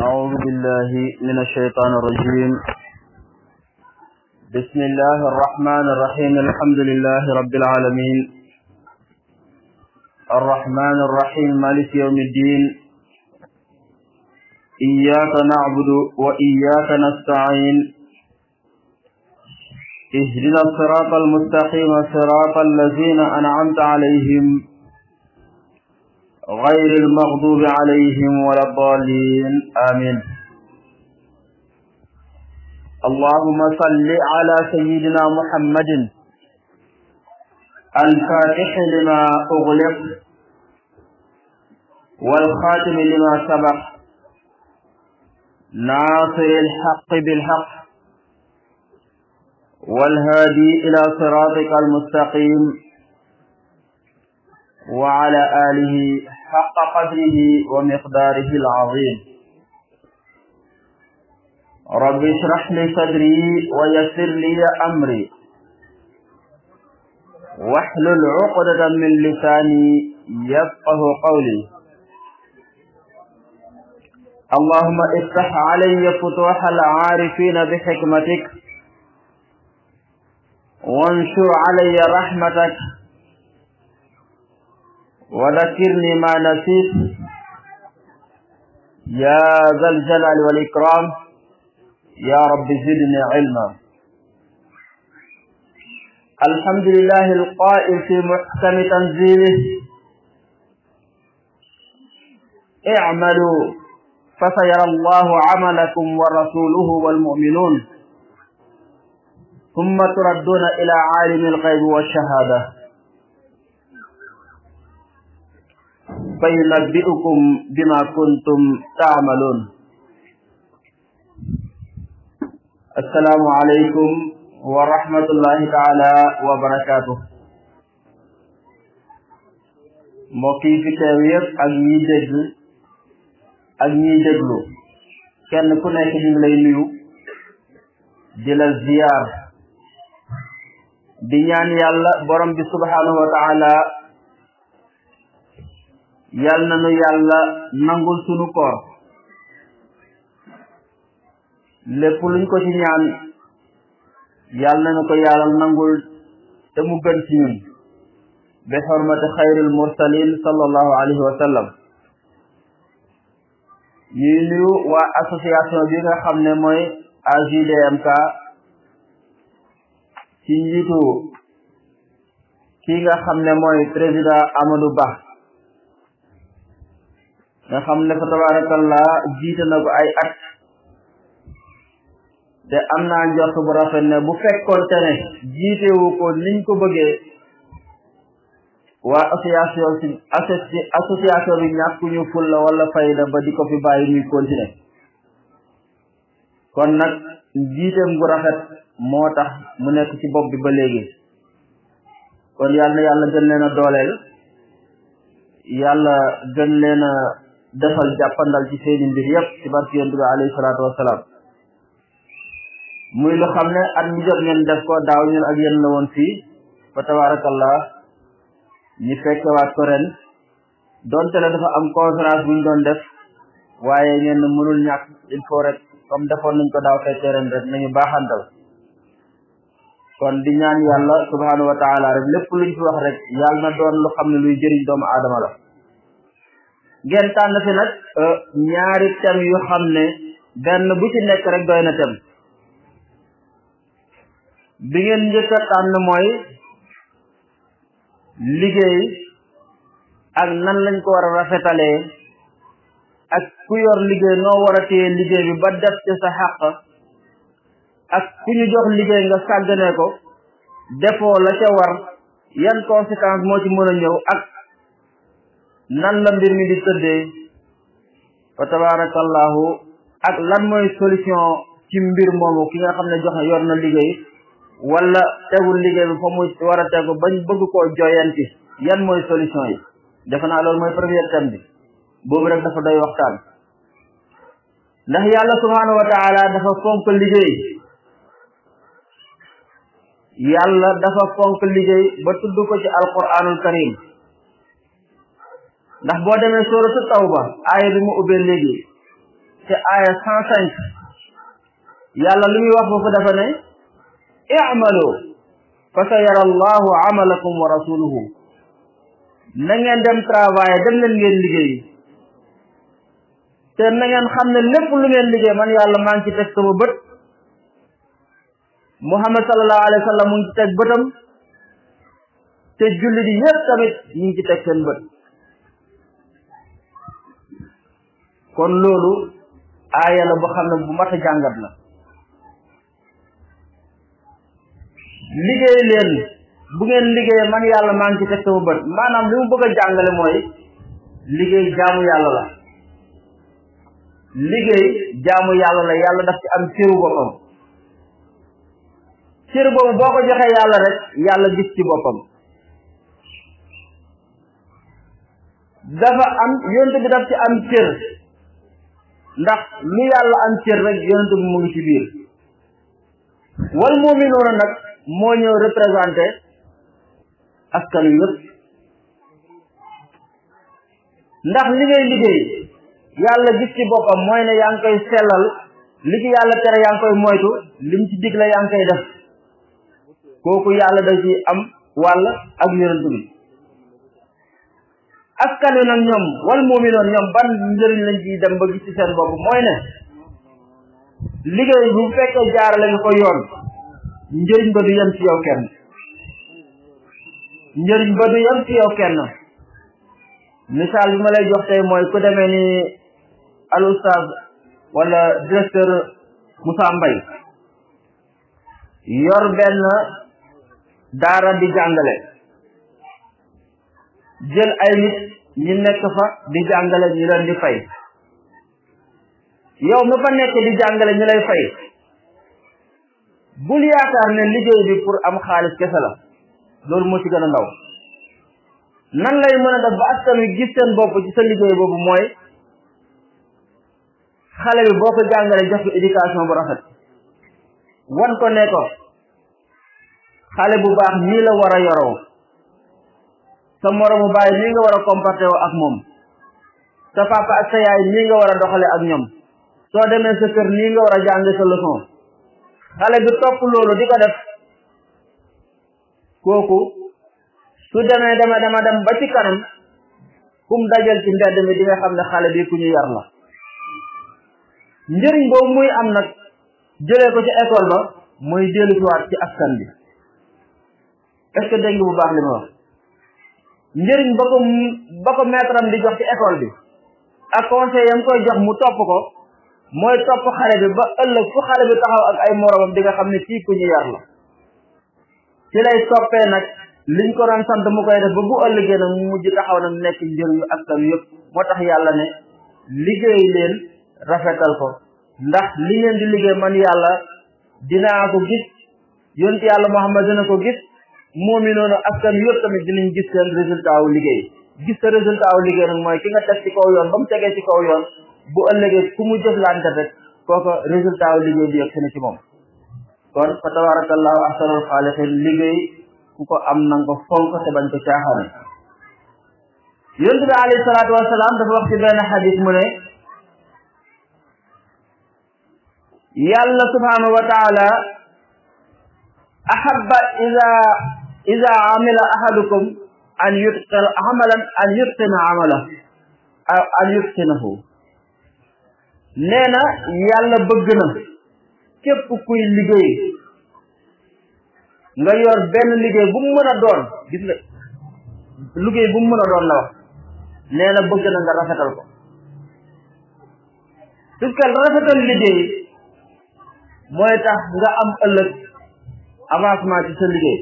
أعوذ بالله من الشيطان الرجيم. بسم الله الرحمن الرحيم. الحمد لله رب العالمين الرحمن الرحيم مالك يوم الدين. إياك نعبد وإياك نستعين. اهدنا الصراط المستقيم صراط الذين أنعمت عليهم غير المغضوب عليهم ولا الضالين آمين. اللهم صل على سيدنا محمد الفاتح لما أغلق والخاتم لما سبق ناصر الحق بالحق والهادي إلى صراطك المستقيم وعلى آله حق قدره ومقداره العظيم. رب اشرح لي صدري ويسر لي أمري واحلل عقدة من لساني يفقه قولي. اللهم افتح علي فتوح العارفين بحكمتك وانشر علي رحمتك وذكرني ما نسيت يا ذا الجلال والإكرام يا رب زدني علما. الحمد لله القائل في محكم تنزيله اعملوا فسيرى الله عملكم ورسوله والمؤمنون ثم تردون إلى عالم الغيب والشهادة فينبئكم بما كنتم تعملون. السلام عليكم ورحمة الله تعالى وبركاته. mbokk yi fi teew yëpp ak ñiy dégg ak ñiy déglu kenn ku nekk ñu ngi lay nuyu di la ziyaar di ñaan yàlla borom bi subhanahu wa taala yal na nu yàlla nangul sunu koor lépp luñ ko ci ñaan yal na nu ko yàlla nangul te mu gën ci ñun bi xurmati xayril mursalin sallallahu alayhi wa sallam. ñuy nuyu waa association bi nga xam ne mooy AJDMK ci njiitu ki nga xam ne mooy président Amadou Ba nga xam ne fa tabarakallah jiite na ko ay at te am naa njort bu rafet ne bu fekkoonte ne jiitewu ko niñ ko bëggee waa association bi ñàkkuñu fulla wala fayda ba di ko fi bàyyi ñuy continuer. kon nag jiiteem gu rafet moo tax mu nekk ci bopp bi ba léegi. kon yàlla gën leen a dooleel, yàlla gën leen a defal jàppandal ci seeni mbir yépp ci barke yonent bi alayhi salaatu wassalaam. muy lu xam ne at mu jot ngeen def ko, daaw ñun ak yéen la woon fii fa tabarakallah ñi fekkewaat ko ren donte ne dafa am conférence bu ñu doon def waaye ngeen mënul ñàkk, il faut rek comme defoon nañ ko daaw fekkee ren rek nañu baaxantal. kon di ñaan yàlla subhanahu wa taala rek lépp luñ fi wax rek yàlla na doon lu xam ne luy jëriñ doomu aadama la. ngeen tànn fi nag ñaari thèmes yu xam ne benn bu ci nekk rek doy na thème. bi ngeen njëkk a tànn mooy liggéey ak nan lañ ko war a rafetalee ak ku yor liggéey noo war a téye liggéey bi ba def ci sa xàq ak ku ñu jox liggéey nga sàgganee ko defoo la ca war yan conséquence moo ci mën a ñëw ak nan la mbir mi di tëddee fa tabarakallahu ak lan mooy solution ci mbir moomu ki nga xam ne yor na liggéey wala tegul liggéey bi fa mu war a tegu bañ bëgg koo joyanti yan mooy solution yi. defe naa loolu mooy premier thème bi, boobu rek dafa doy waxtaan. ndax yàlla subhanahu wa taala dafa fonk liggéey, yàlla dafa fonk liggéey ba tudd ko ci alquranul karim. ndax boo demee suratu tawba aaya bi mu ubbee léegi ci aaya 105 yàlla li muy wax foofu dafa ne i'malu fa sayara allahu amalakum wa rasuluhu na ngeen dem travail dem leen ngeen liggéey te na ngeen xam ne lépp lu ngeen liggéey man yàlla maa ngi ci teg sama bët Muhammad sallallahu alayhi wa sallam mu ngi ci teg bëtam te jullit yi yëpp tamit ñu ngi ci teg seen bët kon loolu aaya la boo xam ne bu mat a jàngat la liggéey leen bu ngeen liggéey man yàlla maa ngi ci teg sama bët maanaam li mu bëgg a jàngale mooy liggéey jaamu yàlla la liggéey jaamu yàlla la yàlla daf ci am cëru boppam cër boobu boo ko joxee yàlla rek yàlla gis ci boppam dafa am yonent bi daf ci am cër ndax lu yàlla am cër rek yonent bi mu ngi ci biir wal mu'minuuna nag moo ñëw représenté askan wi yëpp ndax li ngay liggéey yàlla gis ci boppam mooy ne yaa ngi koy sellal li ci yàlla tere yaa ngi koy moytu lim ci digle yaa ngi koy def kooku yàlla da ci am wàll ak yonent bi askan wi nag ñoom wal mu'minoon ñoom ban njëriñ lañ ciy dem ba gis ci seen bopp mooy ne liggéey bu fekkee jaarale nga ko yoon njëriñ ba du yem ci yow kenn njëriñ ba du yem ci yow kenn misaal bi ma lay jox tey mooy ku demee ni al oustaz wala directeur Moussa Mbaye yor benn daara di jàngale jël ay nit ñi nekk fa di jàngale ñu leen di fay yow mi fa nekk di jàngale ñu lay fay bul yaakaar ne liggéey bi pour am xaalis kese la loolu moo ci gën a ndaw nan lay mën a def ba askan wi gis seen bopp ci sa liggéey boobu mooy xale bi boo ko jàngale jox ko éducation bu rafet wan ko ne ko xale bu baax nii la war a yoroo sa moromu baay nii nga war a comporté woo ak moom sa papa ak sa yaay nii nga war a doxale ak ñoom soo demee sa kër nii nga war a jàng sa leçon xale bi topp loolu di ko def kooku su demee dama dem ba ci kanam kum dajal ci mbedd mi di nga xam ne xale bi ku ñu yar la njëriñ boobu muy am nag jëlee ko ci école ba muy dellusiwaat ci askan bi est-ce que dégg nga bu baax li ma wax njëriñ ba ko maître am di jox ci école bi ak conseil yam koy jox mu topp ko mooy topp xale bi ba ëllëg fu xale bi taxaw ak ay moromam di nga xam ne kii ku ñu yar la ci lay toppee nag liñ ko doon sant mu koy def ba bu ëllëgee nag mu mujj taxaw nag nekk njëriñu askan yëpp moo tax yàlla ne liggéey leen rafetal ko ndax li ngeen di liggéey man yàlla dinaa ko gis yonent yàlla Muhammad dina ko gis mu'minoon askan yëpp tamit dinañ gis seen résultat wu liggéey gis sa résultat wu liggéey nag mooy ki nga teg ci kaw yoon ba mu tegee ci kaw yoon bu ëllëgee ku mu jëflante rek kooku résultat wu liggéey bi yegg si na ci moom kon fa tabarakallahu ahsanul xaaliqiin liggéey ku ko am nanga ko fonk te bañ ko caaxaane yonent bi alayhi salaatu wasalaam dafa wax ci benn xadis mu ne yàlla subhanahu wa taala ahabba ida amila ahadukum an yutqina amalan an yutqina amala aw an yutqinahu nee na yàlla bëgg na képp kuy liggéey nga yor benn liggéey bu mu mën a doon gis nga liggéey bu mu mën a doon la wax nee na bëgg na nga rafetal ko puisque rafetal liggéey mooy tax nga am ëllëg avancement ci sa liggéey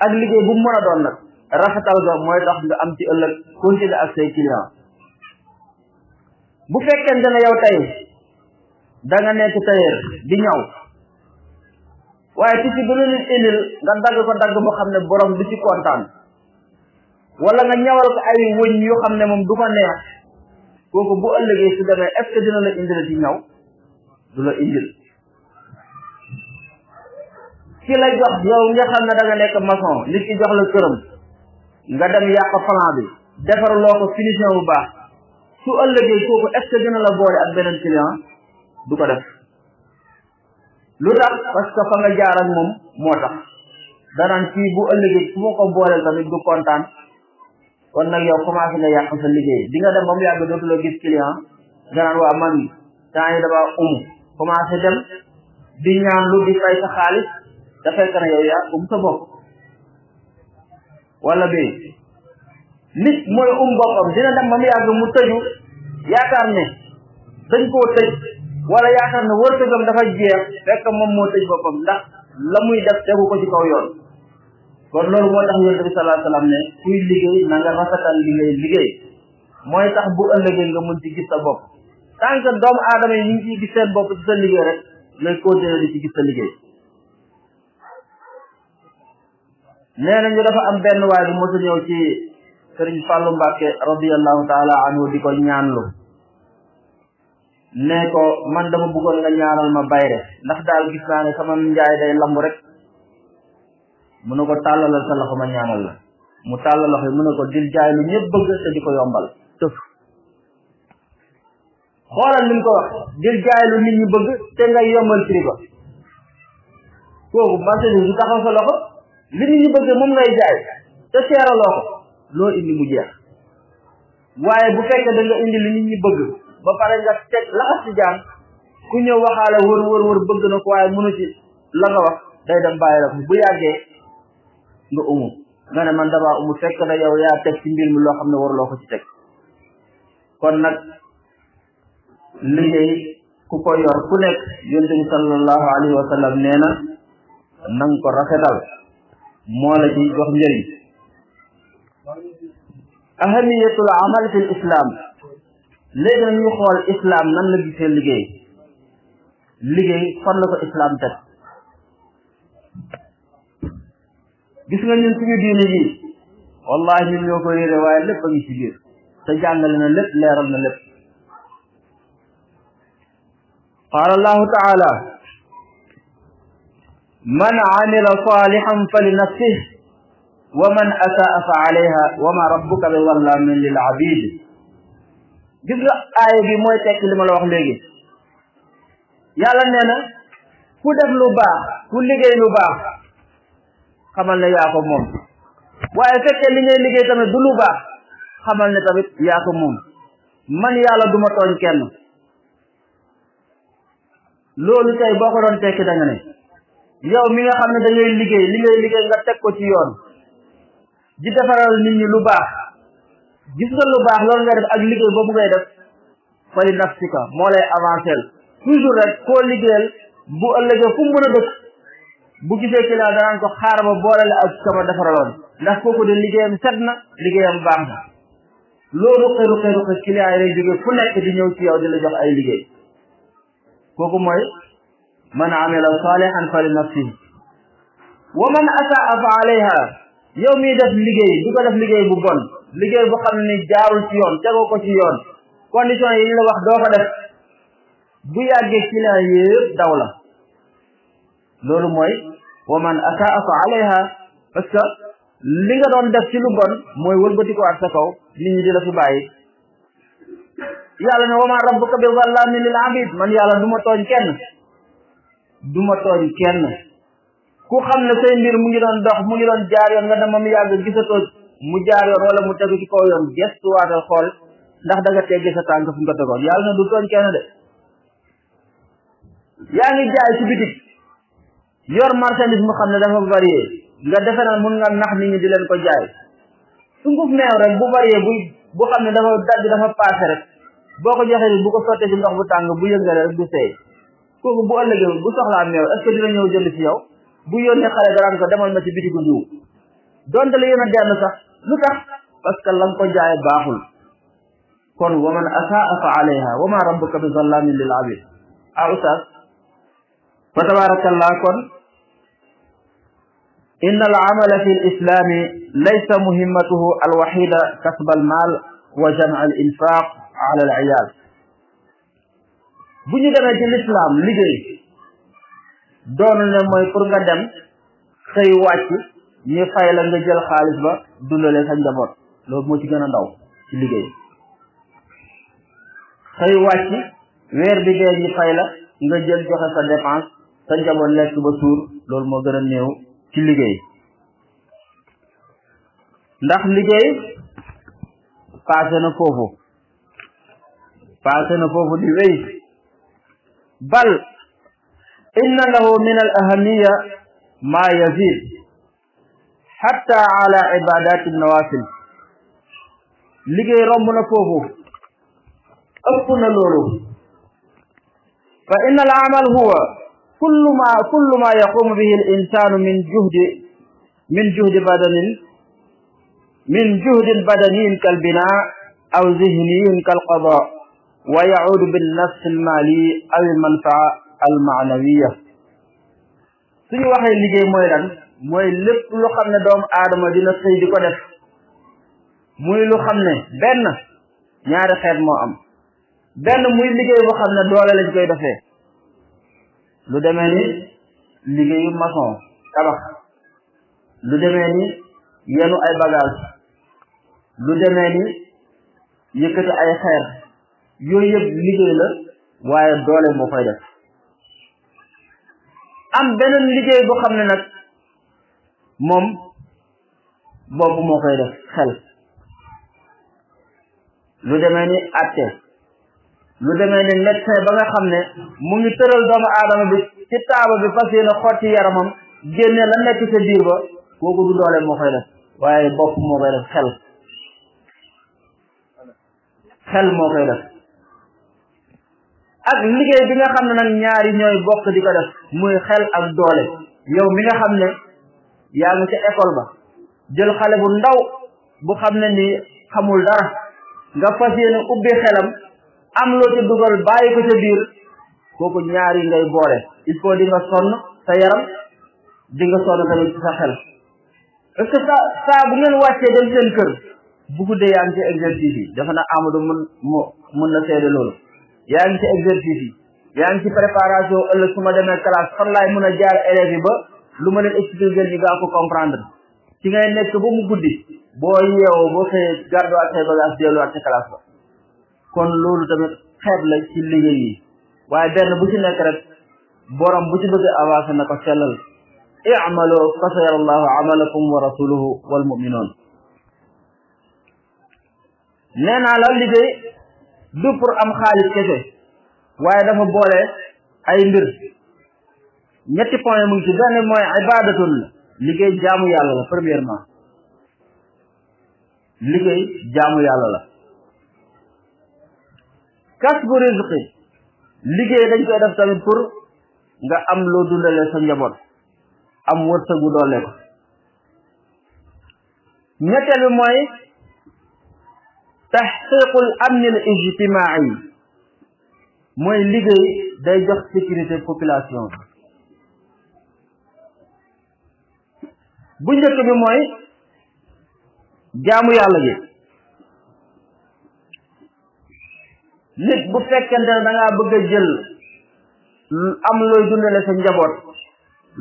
ak liggéey bu mu mën a doon nag rafetal ga mooy tax nga am ci ëllëg continuer ak say client bu fekkente ne yow tey da nga nekk tailleur di ñaw waaye ci bu leen indil nga dagg ko dagg boo xam ne borom du ci kontaan wala nga ñawal ko ay wëñ yoo xam ne moom du ko neex kooku bu ëllëgee su demee est-ce que dina la indil ci ñaw du la indil ki la jox yow nga xam ne da nga nekk maçon nit ki jox la këram nga dem yàq plan bi defar loo ko finition bu baax su ëllëgee kooku est ce que dina la boole ak beneen client du ko def lu tax parce que fa nga jaar ak moom moo tax danaan kii bu ëllëgee su ma ko booleel tamit du kontaan kon nag yow commencé nga yàq sa liggéey di nga dem ba mu yàgg dootu la gis client nga naan waa man temps yi dama commencé dem di ñaan lu di fay sa xaalis da fekk na yow yaa sa bopp wala bi nit mooy boppam dina dem ba mu yàgg mu tëju yaakaar ne dañ koo tëj wala yaakaar ne wërsëgam dafa jeex fekk moom moo tëj boppam ndax la muy def tegu ko ci kaw yoon kon loolu moo tax yonent bi sallallahu alayhi wasallam ne kuy liggéey na nga rafetal li ngay liggéey mooy tax bu ëllëgee nga mun ci gis sa bopp tant que doomu aadama yi ñu ngi ciy gis seen bopp ci sa liggéey rek ngay continuer di ci gis sa liggéey nee nañu dafa am benn waay bu mos a ñëw ci Sëriñ Fàllu Mbàkke radiyallahu taala anhu di ko ñaanlu ne ko man dama bëggoon nga ñaanal ma bayre ndax daal gis naa ne sama njaay day lamb rek mu ne ko tàllalal sa loxo ma ñaanal la mu tàllal loxo yi mu ne ko dil jaay lu ñëpp bëgg te di ko yombal tëf xoolal li mu ko wax dil jaay lu nit ñi bëgg te ngay yombal prix ba kooku marchandise du taxaw sa loxo li nit ñi bëgg moom ngay jaay te seeraloo ko loo indi mu jeex waaye bu fekkee da nga indi li nit ñi bëgg ba pare nga teg laxas ci jaan ku ñëw waxaale wër bëgg na ko waaye mënu ci la nga wax day dem bàyyi la ko bu yàggee nga nga ne man damaa fekk na yow yaa teg ci mbir mi loo xam ne waruloo ko ci teg kon nag liggéey ku ko yor ku nekk yonent bi sallallahu alayhi wa sallam nee na nang ko rafetal moo la ci jox njëriñ ahamiyatul amal fil islam léegi nag ñu xool islam nan la gisee liggéey fan la ko islam teg gis nga ñun suñu diine ji wallahi ñun ñoo ko réere waaye lépp a ngi ci biir te jàngale na lépp leeral na lépp qaala allahu taala man amila salihan fa li nafsih wa man asaa fa alayha wa ma rabbuka bi zallamin lil abid gis nga aaya bi mooy tekk li ma la wax léegi yàlla nee na ku def lu baax ku liggéey lu baax xamal ne yaa ko moom waaye fekkee li ngay liggéey tamit du lu baax xamal ne tamit yaa ko moom man yàlla duma tooñ kenn loolu tey boo ko doon tekki da nga ne yow mi nga xam ne da ngay liggéey li ngay liggéey nga teg ko ci yoon di defaral nit ñi lu baax gis nga lu baax loolu ngay def ak liggéey boobu ngay def fali nafsika moo lay avancer toujours rek koo liggéeyal bu ëllëgee fu mu mën a dëkk bu gisee ci laa danaan ko xaar ba boolale ak sama defaraloon ndax kooku de liggéeyam set na liggéeyam baax na loolu ruqe client yi lay jóge fu nekk di ñëw ci yow di la jox ay liggéey kooku mooy man amila salihan fa li nafsihi wa man asaa fa alayha yow miy def liggéey di ko def liggéey bu bon liggéey bu xam ne jaarul ci yoon tegoo ko ci yoon condition yi ñu la wax doo ko def bu yàggee client yëpp daw la loolu mooy wa man asaa fa alayha parce que li nga doon def ci lu bon mooy wëlbati ko ak sa kaw nit ñi di la fi bàyyi yàlla ne wa ma rabbuka bi zallamin lil abid man yàlla du ma tooñ kenn ku xam ne say mbir mu ngi doon dox mu ngi doon jaar yoon nga dem mu yàgg gisatoo mu jaar yoon wala mu tegu ci kaw yoon gestuwaatal xool ndax da nga teggi sa tànk fu nga tegoon yàlla ne du tooñ kenn de yaa ngi jaay ci bitik yor marchandise mu xam ne dafa varié nga defe naa mun nga nax nit ñi di leen ko jaay sunguf meew rek bu varié bu xam ne dafa daj dafa passé rek boo ko joxee bu ko sottee ci ndox bu tàng bu yëngale rek du seey kooku bu ëllëgee bu soxlaa meew est-ce que dina ñëw jënd ci yow bu yónnee xale daraan ko demal ma ci bitigu diw donte la yéen a denn sax lu tax parce que la nga ko jaay baaxul kon wa man asaa fa alayha wa ma rabbuka bi zallamin lil abid ustaz fa tabarakallah kon inna al amala fi l islami laysa muhimmatuhu al wahida kasb al mal wa jam' al infaq ala al iyal bu ñu demee ci l'islam liggéey doonu ne mooy pour nga dem xëy wàcc ñu fay la nga jël xaalis ba dundale sa njaboot loolu moo ci gën a ndaw ci liggéey xëy wàcc weer bi dee ñi fay la nga jël joxe sa dépense sa njaboot lekk ba suur loolu moo gën a néew ci liggéey ndax liggéey passé na foofu di wéy bal inna lahu min al ahamiya ma yazid hatta ala ibadati nawafil liggéey romb na foofu ëpp na loolu fa inna al amal huwa kullu ma yaqumu bihi al insanu min juhdin badaniyin kal bina aw zihniyin kal qada wa yaudu bin nafs al mali aw al manfaa al maanawiya suñu waxee liggéey mooy lan mooy lépp lu xam ne doomu aadama dina xëy di ko def muy lu xam ne benn ñaari xeet moo am benn muy liggéey boo xam ne doole lañ koy defee lu demee ni liggéeyu maçon tabax lu demee ni yenu ay bagage lu demee ni yëkkati ay xeer yooyu yëpp liggéey la waaye doole moo koy def am beneen liggéey boo xam ne nag moom bopp moo koy def xel lu demee ni atte lu demee ni médecin ba nga xam ne mu ngi tëral doomu aadama bi ci taaba bi fas yéene xotti yaramam génne la nekk sa biir ba kooku du doole moo koy def waaye bopp moo koy def xel moo koy def ak liggéey bi nga xam ne nag ñaari ñooy bokk di ko def muy xel ak doole yow mi nga xam ne yaa ngi ca école ba jël xale bu ndaw bu xam ne ni xamul dara nga fas yéene ubbi xelam am loo ci dugal bàyyi ko ca biir kooku ñaari ngay boole il faut di nga sonn sa yaram di nga sonn tamit ci sa xel parce que saa bu ngeen wàccee dem seen kër bu guddee yaa ngi ci exercice yi dafa na Amadou mun na seede loolu yaa ngi ci exercice yi yaa ngi ci préparation ëllëg su ma demee classe fan laay mën a jaar élèves yi ba lu ma leen expliquer ñu gaa ko comprendre ci ngay nekk ba mu guddi boo yeewoo boo xëyee garduwaat say bagage delluwaat ci classe ba kon loolu tamit xeet la ci liggéey yi waaye benn bu ci nekk rek borom bu ci bëgg avancé na ko sellal i'malu fa sayara allahu amalakum wa rasuluhu wal mu'minun nee naa la liggéey du pour am xaalis kese waaye dafa boole ay mbir ñetti point mu ngi ci benn mooy ibadatun liggéey jaamu yàlla la premièrement liggéey jaamu yàlla la kasbu rizqi liggéey dañ koy def tamit pour nga am loo dundale sa njaboot am wërsëgu doole ko ñetteel bi mooy tahqiqul amni al ijtimaai mooy liggéey day jox sécurité population bu njëkk bi mooy jaamu yàlla gi nit bu fekkente ne da ngaa bëgg a jël am looy dundale sa njaboot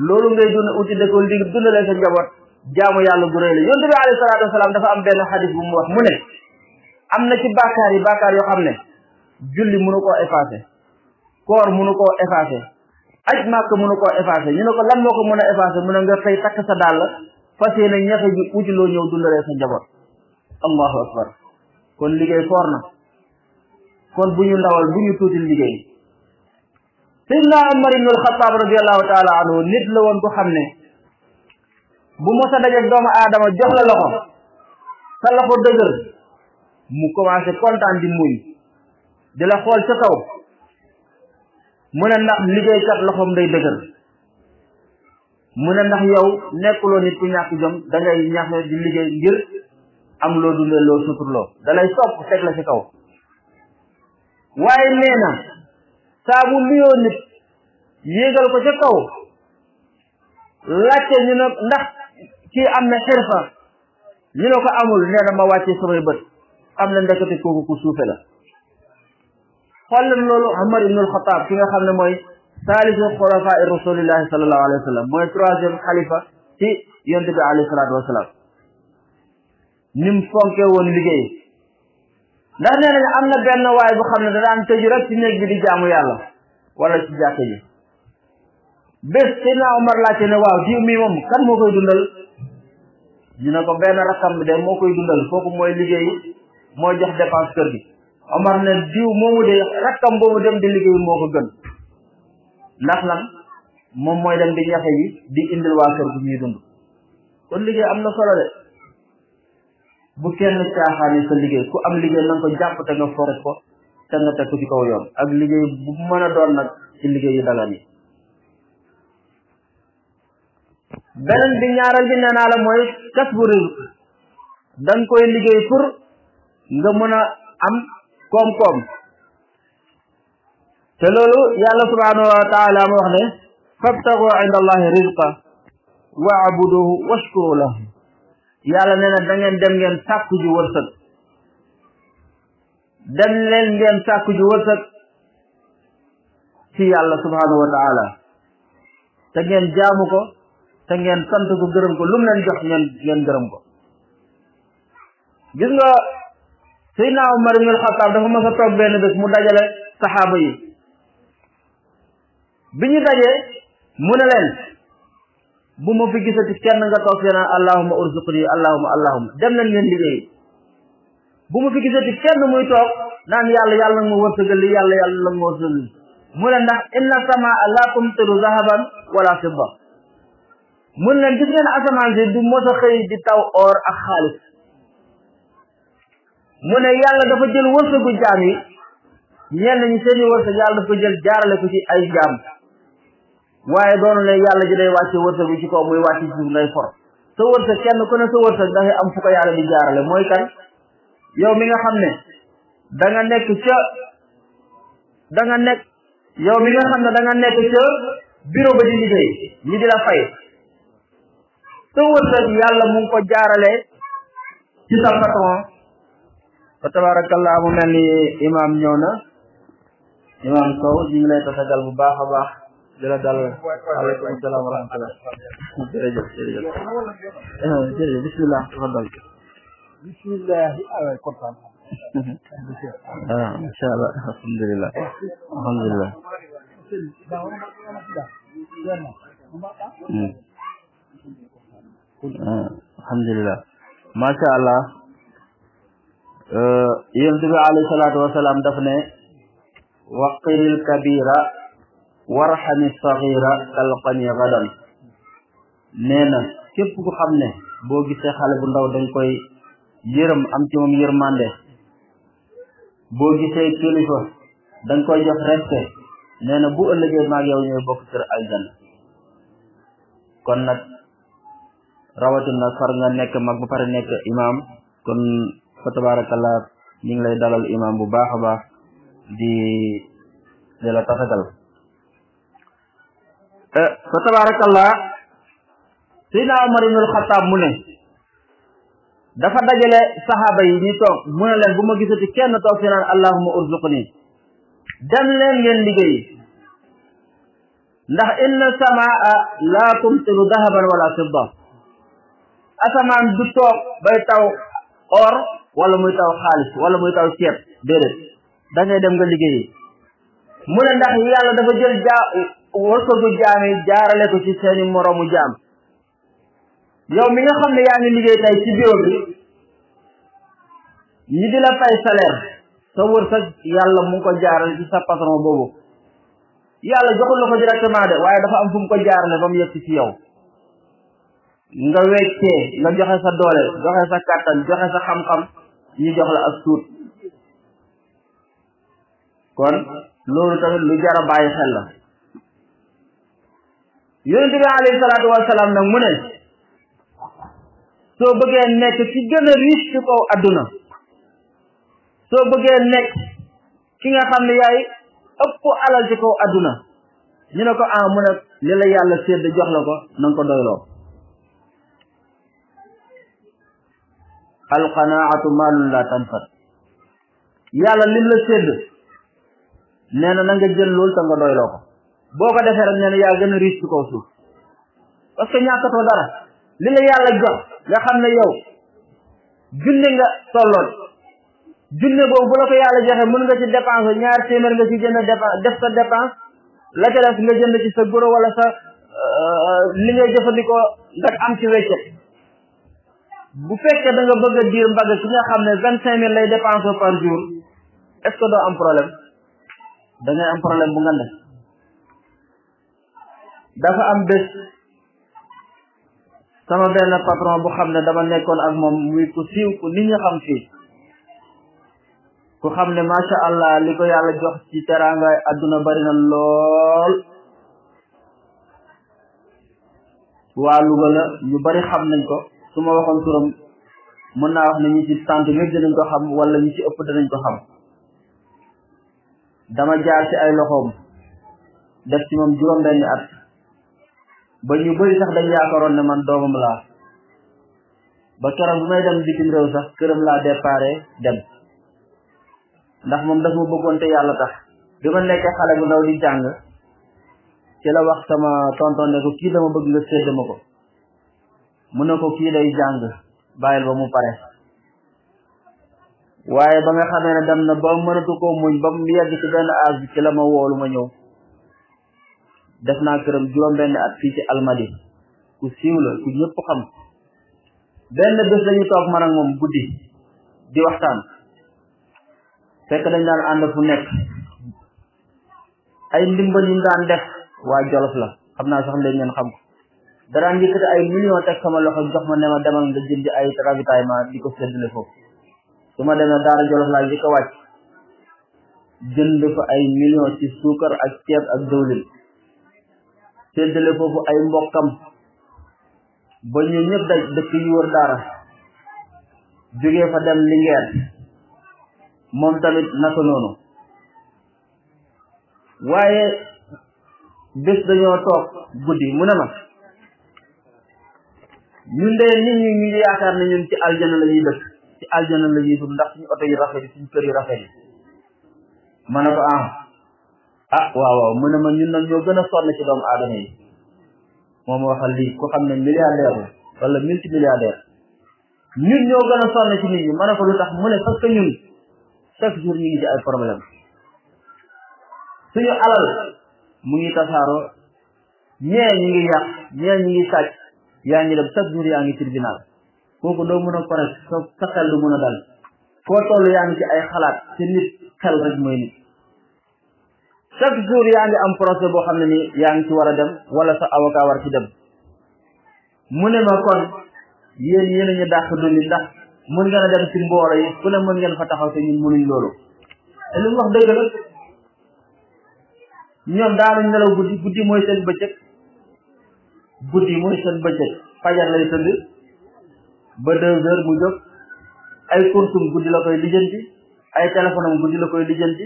loolu ngay uti de ko li dundale sa njaboot jaamu yàlla gu rëy la yonent bi alayhi salaatu wasalaam dafa am benn xadis bu mu wax mu ne am na ci bàkkaar yoo xam ne julli mënu koo effacé koor mënu koo effacé aj màkk mënu koo effacé ñu ne ko lan moo ko mën a effacé mu ne nga fay takk sa dàll fas yéene ñafe ji uti loo ñëw dundalee sa njaboot allahu akbar kon liggéey foor na kon bu ñu ndawal bu ñu tuuti liggéey sayyidina Umar ibn al-Khattab radiyallahu taala anhu nit la woon ko xam ne bu mos a dajeeg doomu aadama jox la loxo sa loxo dëgër mu commencé kontaan di muñ di la xool ca kaw mu ne ndax liggéeykat loxoom day dëgër mu ne ndax yow nekkuloo nit ku ñàkk jom da ngay ñaxe di liggéey ngir am loo dundee loo suturloo da lay sopp teg la ci kaw waaye nee na saa bu nuyoo nit yéegal ko ca kaw laajte ñu ne ndax kii am na xirfa ñu ne ko amul nee na ma wàccee samay bët xam ne ndekete kooku ku suufe la xool leen loolu Umar ibn al-Khattab ki nga xam ne mooy saalisu xulafaa rasulillahi sallallahu alayhi wa sallam mooy troisième xalifa ci yonent bi alayhi salaatu wasalaam nim fonke woon liggéey ndax nee nañu am na benn waay bu xam ne da daan tëju rek ci néeg bi di jaamu yàlla wala ci jàkka ji bés Seydina Omar laajte ne waaw diw mi moom kan moo koy dundal ñu ne ko benn rakkam bi de moo koy dundal kooku mooy liggéey mooy jox dépense kër gi Omar ne diw moomu de rakkam boobu dem di liggéey moo ko gën ndax lan moom mooy dem di ñafe yi di indil waa kër gi ñuy dund kon liggéey am na solo de bu kenn caaxaani sa liggéey ku am liggéey na nga ko jàpp te nga forek ko te nga teg ko ci kaw yoon ak liggéey bu mën a doon nag ci liggéey yu dagan yi beneen bi ñaareel bi nee naa la mooy kasbu rizq da nga koy liggéey pour nga mën a am koom-koom te loolu yàlla subhanahu wa taala mu wax ne fabtagu inda allahi rizqa wa'buduhu washkuru lahu yàlla nee na da ngeen dem ngeen sàkku ji wërsëg dem leen ngeen sàkku ji wërsëg ci yàlla subhanahu wa taala te ngeen jaamu ko te ngeen sant ko gërëm ko lu mu leen jox ngeen gërëm ko gis nga Seydina Umar ibn al-Khattab dafa mas a toog benn bés mu dajale saxaaba yi bi ñu dajee mu ne leen bu ma fi gisati kenn nga toog fii naan allahumma urzuqni allahumma dem leen ngeen liggéey bu ma fi gisati kenn muy toog naan yàlla nag ma wërsëgal li yàlla nag ma wërsëgal mu ne ndax inna samaa la tumtiru zahaban wala fidda mun leen gis ngeen asamaan si du mos a xëy di taw or ak xaalis mu ne yàlla dafa jël wërsëgu jaam yi ñenn ñi seeni wërsëg yàlla dafa jël jaarale ko ci ay jaam waaye doonu ne yàlla ji day wàcce wërsëg bi ci kaw muy wàcc ci suuf ngay for sa wërsëg kenn ku ne sa wërsëg dafay am fu ko yàlla di jaarale mooy kan yow mi nga xam ne da nga nekk ca bureau ba di liggéey ñi di la fay sa wërsëg yàlla mu ngi ko jaarale ci sa patron fa tabarakallah mu mel ni imam ñëw na imam Sow ñu ngi lay tatagal bu baax a baax di la dal aleykum salaam wa rahmatullah jërëjëf bismillah tafadal bismillah kontaan insha Allah alhamdulillah alhamdulillah masha Allah yonent bi alayhi salaatu wasalaam daf ne waqiril kabira warxami saxira talqani gadan nee na képp ku xam ne boo gisee xale bu ndaw dañ koy yërëm am ci moom yërmande boo gisee kilifa dañ koy jox respect nee na bu ëllëgee maag yow ñooy bokk kër aljanna kon nag rawatina far nga nekk mag ba pare nekk imam kon fa tabarakallah ñu ngi lay dalal imam bu baax a baax di la tatagal fa tabarakallah Seydina Umar ibn al-Khattab mu ne dafa dajale saxaaba yi ñu toog mu ne leen bu ma gisati kenn toog fi naan allahumma urzuqni dem leen ngeen liggéey ndax inna samaa la tumtiru dahaban wala fidda asamaan du toog bay taw or wala muy taw xaalis wala muy taw ceeb déedéet da ngay dem nga liggéey mu ne ndax yàlla dafa jël wërsëgu jaam yi jaarale ko ci seeni moroomu jaam yow mi nga xam ne yaa ngi liggéey tey ci bureau bi ñi di la fay salaire sa wërsëg yàlla mu ngi ko jaarale ci sa patron boobu yàlla joxul la ko directement de waaye dafa am fu mu ko jaarale ba mu yegg ci yow nga weccee nga joxe sa doole joxe sa kàttan joxe sa xam-xam ñu jox la ak tuut kon loolu tamit lu jar a bàyyi xel la yonent bi alayhi salaatu wasalaam nag mu ne soo bëggee nekk ci gën a riche ci kaw adduna soo bëggee nekk ki nga xam ne yaay ëpp alal ci kaw adduna ñu ne ko mu ne li la yàlla sédd jox la ko na nga ko doyloo alqanaatu maalun la tanfat yàlla lim la sédd nee na nga jël loolu te nga doyloo ko boo ko defee rek nee na yaa gën a riche ci kaw suuf parce que ñàkkatoo dara li la yàlla jox nga xam ne yow junne nga tolloon junne boobu bu la ko yàlla joxe mën nga ci dépenser ñaar téeméer nga ci jënd def sa dépense la ca def nga jënd ci sa goro wala sa li ngay jëfandikoo nga am ci weccet bu fekkee da nga bëgg a diir mbagg ki nga xam ne 25000 lay dépenser par jour est-ce que doo am problème da ngay am problème bu ngande dafa am bés sama benn patron bu xam ne dama nekkoon ak moom muy ku siiw ku nit ñi xam fii ku xam ne macha allah li ko yàlla jox ci teraanga adduna bari na lool waa Louga la ñu bari xam nañ ko su ma waxoon turam mën naa wax ne ñi ci sant ñëpp dinañ ko xam wala ñi ci ëpp dinañ ko xam dama jaar ci ay loxoom def ci moom juróom-benni at ba ñu bari sax dañ yaakaaroon ne man doomam laa ba keroog bu may dem bitim réew sax këram laa déparé dem ndax moom daf ma bëggoon te yàlla tax bi ma nekkee xale bu ndaw di jàng ci la wax sama tonton ne ko kii dama bëgg nga sédd ma ko mu ne ko kii day jàng bàyyil ba mu pare waaye ba nga xamee ne dem na ba mënatu koo muñ ba mu yegg ci benn âge bi ci la ma woolu ma ñëw def naa këram juróom-benn at fii ci Almadi ku siiw la ku ñëpp xam benn bés dañu toog man ak moom guddi di waxtaan fekk dañ daan ànd fu nekk ay ndimbal yi mu daan def waa Jolof la xam naa sax léegi ngeen xam ko daraan yëkkati ay millions teg sama loxo jox ma ne ma demal nga jëndi ay ravitaillement di ko séddale foofu su ma demee Daara Jolof laa di ko wàcc jënd fa ay millions ci suukar ak ceeb ak dëwlin séddale foofu ay mbokkam ba ñu ñëpp daj dëkk yu wër Daara jógee fa dem Linguère moom tamit naka noonu waaye bés dañoo toog guddi mu ne ma ñun de nit ñi ñu ngi yaakaar ne ñun ci aljana la ñuy dëkk ci aljana la ñuy dund ndax suñu oto yu rafet yi suñu kër yu rafet yi ma ne ko waaw mu ne ma ñun nag ñoo gën a sonn ci doomu aadama yi moom waxal lii ku xam ne milliardaire la wala multimilliardaire ñun ñoo gën a sonn ci nit ñi ma ne ko lu tax mu ne parce que ñun chaque jour ñu ngi ci ay problème suñu alal mu ngi tasaaroo ñee ñi ngi yàq ñee ñi ngi sàcc yaa ngi dem chaque jour yaa ngi tribunal kooku doo mën a correct sa xel du mën a dal foo toll yaa ngi ci ay xalaat ci nit xel rek mooy nit chaque jour yaa ngi am procès boo xam ne ni yaa ngi ci war a dem wala sa avocat war ci dem mu ne ma kon yéen a ñu dàq dundi ndax mën ngeen a dem ci mboolo yi ku ne mën ngeen fa taxaw te ñun mënuñ loolu te li mu wax dëgg la ñoom daanuñ nelaw guddi mooy seen bëccëg fajar lay tëdd ba 2 heures mu jóg ay kursum guddi la koy lijjanti ay téléphone am guddi la koy lijjanti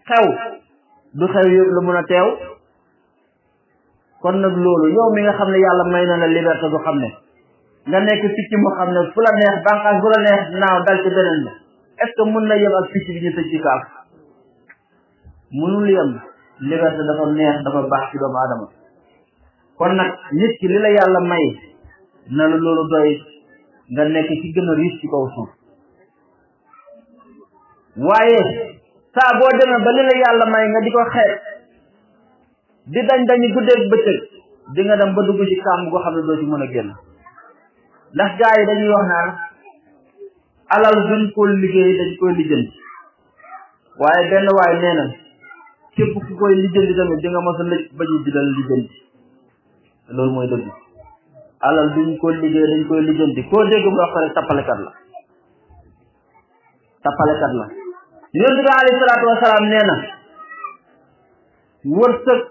xew du xew yëpp la mën a teew kon nag loolu yow mi nga xam ne yàlla may na la liberté bu xam ne nga nekk picc mu xam ne fu la neex bànqaas fu la neex naaw dal ci beneen bi est-ce que mën na yem ak picc bi ñu tëj ci kaaf mënul yem liberté dafa neex dafa baax ci doomu aadama kon nag nit ki li la yàlla may na la loolu doy nga nekk ci gën a riche ci kaw suuf waaye saa boo demee ba li la yàlla may nga di ko xeet di dañu guddeeg bëccëg di nga dem ba dugg ci kàmb goo xam ne doo ci mën a génn ndax gaa yi dañuy wax naan alal duñ ko liggéey dañ koy lijjanti waaye benn waay nee na képp ku koy lijjanti tamit di nga mos a lëj ba ñu di dal lijjanti loolu mooy dëgg alal duñ ko liggéey dañ koy lijjanti koo dégg mu wax rek tappalekat la yonent bi alayhi salaatu wasalaam nee na wërsëg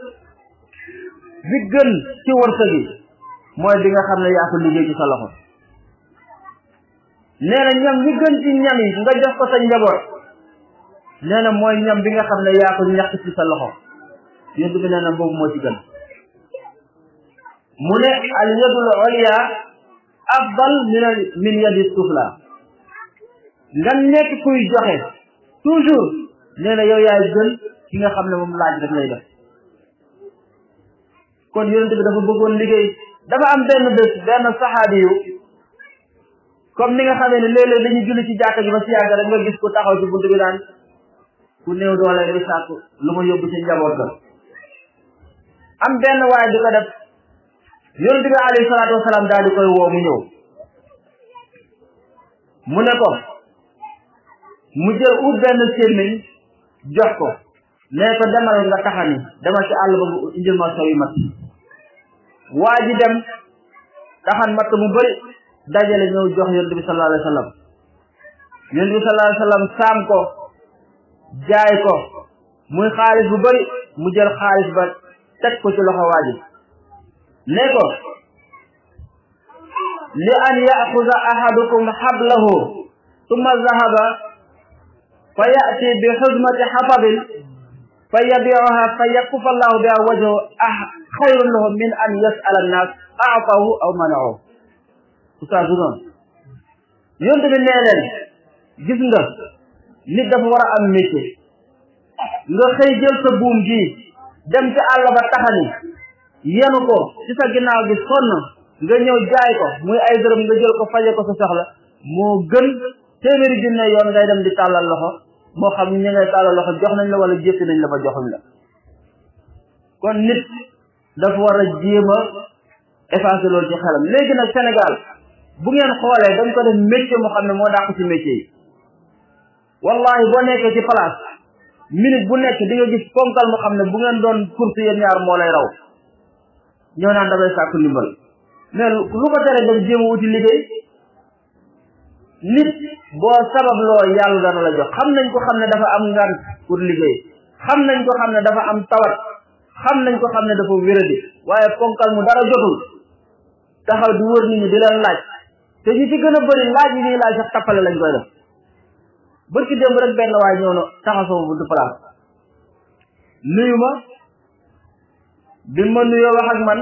bi gën ci wërsëg yi mooy bi nga xam ne yaa ko liggéey ci sa loxo nee na ñam bi gën ci ñam yi nga jox ko sa njaboot nee na mooy ñam bi nga xam ne yaa ko ñàkk ci sa loxo yonent bi nee na boobu moo ci gën mu ne al yadul ulya afdal min yadi sufla nga nekk kuy joxe toujours nee na yow yaay gën ki nga xam ne moom laaj rek lay def kon yonent bi dafa bëggoon liggéey dafa am benn bés benn saxaabi yu comme ni nga xamee ne léeg-léeg dañuy julli ci jàkka ji ba si yàgg rek nga gis ku taxaw ci buntu bi daan ku néew doole di sàkku lu ma yóbbu ci njaboot ga am benn waay di ko def yonent bi alayhi salaatu wasalaam daal di koy woo mu ñëw mu ne ko mu jël ut benn sémmiñ jox ko nee ko demal nga taxani demal ci àll ba nga indil ma sow yu mat waa ji dem taxan matt mu bëri dajale ñëw jox yonent bi sallallahu alayhi wa sallam yonent bi sallallahu alayhi wa sallam saam ko jaay ko muy xaalis bu bëri mu jël xaalis ba teg ko ci loxo waa ji ne ko li an yaxuda ahadukum hablahu tumma zahaba fa yati bi xuzmati xatabin fa yabiuha fa yakufa allahu biha wajhu xayrun lahu min an yasala annas aatahu aw manaahu oustaz du noonu yonte bi nee leen gis nga nit dafa war a am métier nga xëy jël sa buum gi dem ci àll ba taxani yenu ko ci sa ginnaaw gi sonn nga ñëw jaay ko muy ay dërëm nga jël ko faje ko sa soxla moo gën téeméeri junne yoon ngay dem di tàllal loxo moo xam ñi ngay tàllal loxo jox nañ la wala jéppi nañ la ba joxuñ la kon nit dafa war a jéem a effacer loolu ci xelam léegi nag Sénégal bu ngeen xoolee dañ ko def métier moo xam ne moo dàq ci métier yi wallahi boo nekkee ci place minute bu nekk di nga gis ponkal mu xam ne bu ngeen doon course yéen ñaar moo lay raw ñëw naan damay sàkku ndimbal mais lu ko tere dem jéem a wuti liggéey nit boo sabab loo yàlla dana la jox xam nañ ko xam ne dafa am ngant pour liggéey xam nañ ko xam ne dafa am tawat xam nañ ko xam ne dafa wéradi waaye ponkal mu dara jotul taxaw di wër nit ñi di leen laaj te ñi ci gën a bëri laaj yi ñuy laaj sax tappale lañ koy def bërki démb rek benn waay ñëw na taxaw sama buntu place nuyu ma bi ma nuyoo wax ak man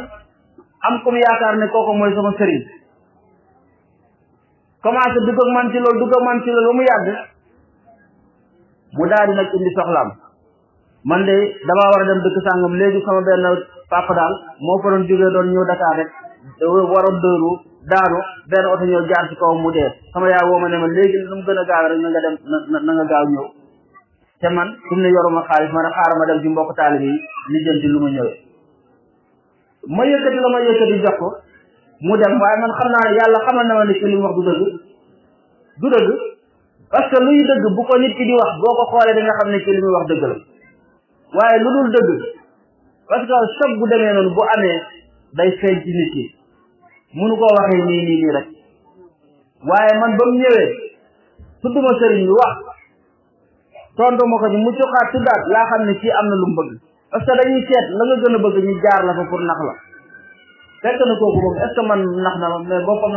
am comme yaakaar ne kooku mooy sama sëriñ commencé dugg ak man ci loolu ba mu yàgg mu daal di nag indi soxlaam man de damaa war a dem dëkk sàngam léegi sama benn papa daal moo fa doon jógee doon ñëw Dakar rek waroon dëru daanu benn oto ñëw jaar ci kaw mu dee sama yaay woo ma ne ma léegi lu mu gën a gaaw rek na nga dem na nga gaaw ñëw te man su mu ne yoruma xaalis ma ne xaaral ma dem ci mbokk taalibe yi lijjanti lu ma ñëwee ma yëkkati la ma yëkkati jox ko mu dem waaye man xam naa ne yàlla xamal na ma ne ci li mu wax du dëgg parce que luy dëgg bu ko nit ki di wax boo ko xoolee da nga xam ne ci li muy wax dëgg la waaye lu dul dëgg parce que choc bu demee noonu bu amee day feeñ ci nit ki munu koo waxee nii rek waaye man ba mu ñëwee tudduma sëriñ bi wax tontu ma ko ni mu cuqaat tuddaat laa xam ne kii am na lu mu bëgg parce que dañuy seet la nga gën a bëgg ñu jaar la fa pour nax la fekk na kooku moom est ce que man nax na ma mais boppam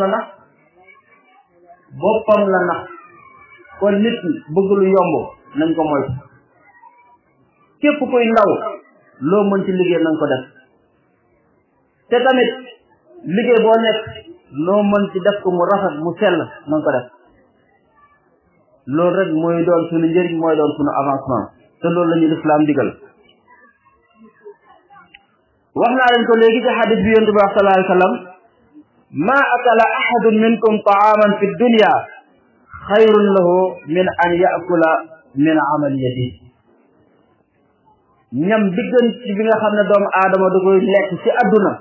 la nax kon nit ñi bëgg lu yomb nañ ko moytu képp kuy ndaw loo mën ci liggéey nañ ko def te tamit liggéey boo nekk loo mën ci def ko mu rafet mu sell nañ ko def loolu rek mooy doon suñu njëriñ mooy doon suñu avancement te loolu la ñu lislaam digal wax naa leen ko léegi ci xadis bi yonent bi wax sallallahu alayhi wa sallam ma akala ahadun minkum taaman fi dunya xayrun lahu min an yakula min amali yadi ñam bi gën ci bi nga xam ne doomu aadama da koy lekk ci àdduna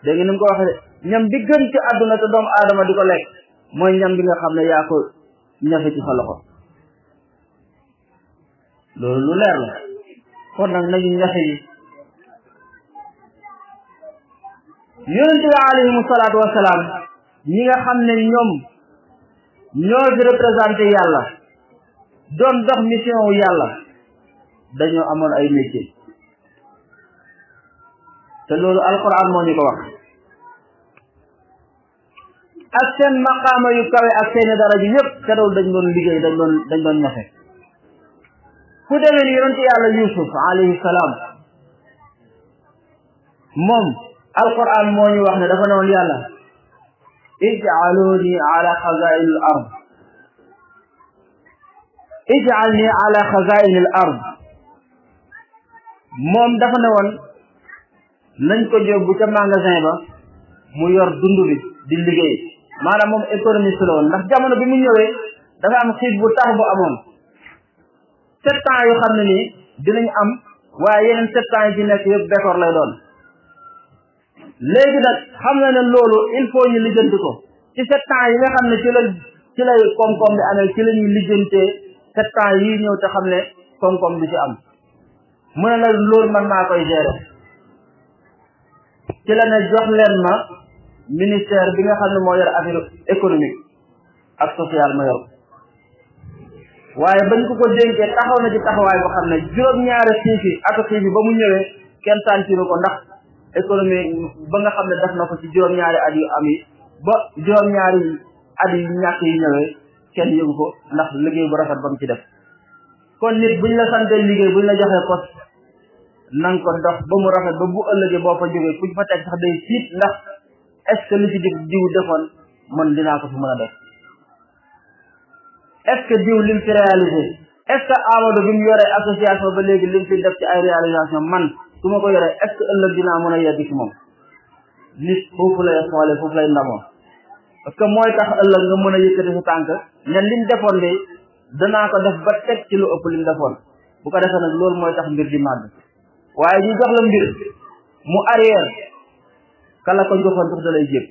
dégg nga ni mu ko waxee ñam bi gën ci àdduna te doomu aadama di ko lekk mooy ñam bi nga xam ne yaa ko ñafe ci sa loxo loolu lu leer la kon nag nañu ñafe yi yonente bi alayhimu salaatu wasalaam ñi nga xam ne ñoom ñoo fi représenté yàlla doon dox mission wu yàlla dañoo amoon ay métier te loolu alquran moo ñu ko wax ak seen maqaama yu kawe ak seeni daraja yëpp te loolu dañ doon liggéey dañ doon ñafe ku demee ni yonente yàlla yusuf alayhi salaam moom alquran moo ñu wax ne dafa ne woon yàlla ij'aluni ala xazain al ard ij'alni ala xazain al ard moom dafa ne woon nañ ko yóbbu ca magasin ba mu yor dund bi di liggéey maanaam moom économiste la woon ndax jamono bi mu ñëwee dafa am xiif bu tax bu amoon 7 ans yoo xam ne nii dinañ am waaye yeneen 7 ans yi ci nekk yëpp décor lay doon léegi nag xam na ne loolu il faut ñu lijjanti ko ci 7 ans yi nga xam ne ci lay koom-koom bi amee ci la ñuy lijjantee 7 ans yii ñëw te xam ne koom-koom bi ci am mu ne la loolu man maa koy gérer ci la ne jox leen ma ministère bi nga xam ne moo yor affaire économique ak social ma yor waaye bañ ko dénkee taxaw na ci taxawaay boo xam ne juróom-ñaari xiif yi ba mu ñëwee kenn santiru ko ndax économie ba nga xam ne def na ko ci juróom-ñaari at yu am yi ba juróom-ñaari at yu ñàkk yi ñëwee kenn yëgu ko ndax liggéey bu rafet ba mu ci def kon nit buñ la santee liggéey buñ la joxee poste nang ko dox ba mu rafet ba bu ëllëgee boo fa jógee kuñ fa teg sax day siit ndax est-ce que li ci diw defoon man dinaa ko fi mën a def est-ce que diw lim fi réalisé est-ce que Amadou bi mu yoree association ba léegi lim fi def ci ay réalisation man su ma ko yoree est-ce que ëllëg dinaa mën a yegg ci moom nit foofu lay xoolee foofu lay ndamoo parce que mooy tax ëllëg nga mën a yëkkati sa tànk ne lim defoon de danaa ko def ba teg ci lu ëpp lim defoon bu ko defee nag loolu mooy tax mbir di màgg waaye ñu jox la mbir mu arrière kala ko joxoon sax da lay jépp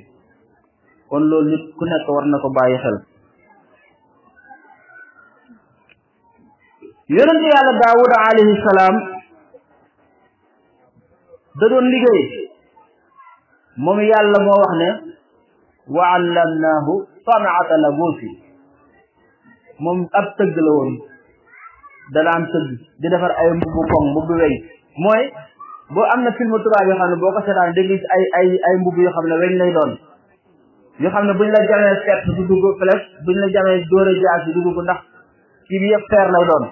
kon loolu nit ku nekk war na ko bàyyi xel yonent yàlla Daawuda alayhi salaam da doon liggéey moom yàlla moo wax ne wa allamnaahu sanaata labuusi moom ab tëgg la woon danaan tëgg di defar ay mbubbu koŋ mbubbu weñ mooy boo am na film tubaab yoo xam ne boo ko seetaan da gis ay mbubb yoo xam ne weñ lay doon yoo xam ne buñ la jamee fett du dugg flèche buñ la jamee dóore jaas du dugg ndax kii bi yëpp fer lay doon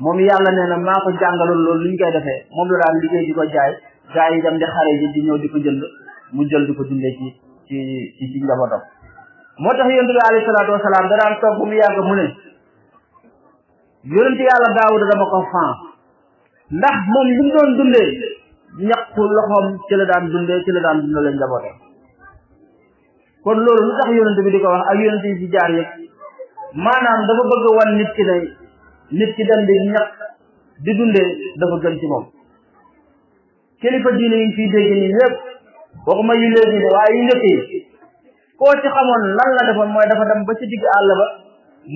moom yàlla nee na maa ko jàngaloon loolu luñ koy defee moom la daan liggéey di ko jaay gaa yi dem di xare ji di ñëw di ko jënd mu jël di ko dundee ci njabootam moo tax yonent bi alayhi salaatu wasalaam da daan toog bu mu yàgg mu ne yonent yàlla Daawuda dama ko fan ndax moom li mu doon dundee ñaqu loxoom ci la daan dundee ci la daan dundale njabootam kon loolu lu tax yonent bi di ko wax ak yonent yi ci jaar yëpp maanaam dafa bëgg wan nit ki ne nit ki dem di ñaq di dundee dafa gën ci moom kilifa diine yi fii dégg nii yëpp waxuma yu léegi de waaye yu njëkk yi koo ci xamoon lan la defoon mooy dafa dem ba ci digg àll ba